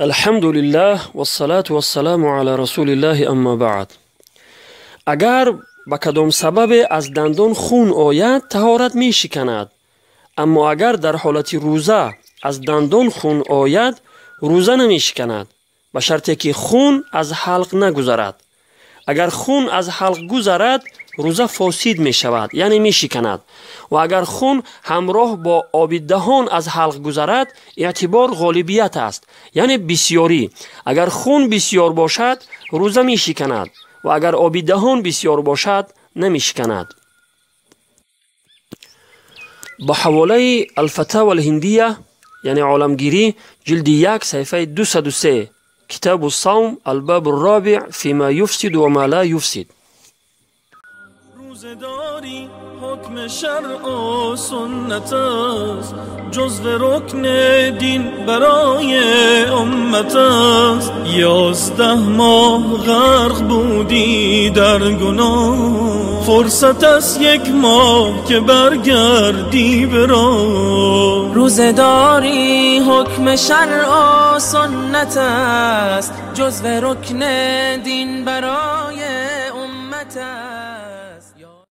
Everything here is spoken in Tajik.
Алҳамдулиллаҳ вассалату вассаламу ала расулиллаҳи, амма баъд. Агар ба кадом сабабе аз дандон хун ояд, таҳорат мешиканад. Аммо агар дар ҳолати рӯза аз дандон хун ояд, рӯза намешиканад, ба шарте ки хун аз ҳалқ нагузарад. Агар хун аз ҳалқ гузарад, рӯза фосид мешавад, яъне мешиканад. Ва агар хун ҳамроҳ бо оби даҳон аз ҳалқ гузарад, эътибор ғолибият аст, яъне бисёрӣ. Агар хун бисёр бошад, рӯза мешиканад, ва агар оби даҳон бисёр бошад, намешиканад. Ба ҳаволаи Алфатава Алҳиндия, яъне Оламгирӣ, ҷилди 1, саҳифаи 203, Китобу савм, албабу робиъ, фима юфсиду ва ма ла юфсид. Рӯзадорӣ ҳукм шаръ суннат аст, ҷузв рукни дин барои уммат аст. 11 моҳ ғарқ будӣ дар гуноҳ, фурсат аст як моҳ ки баргардӣ ба роҳ. Рӯзадорӣ ҳукм шаръ суннат аст, ҷузв рукни дин барои уммат аст.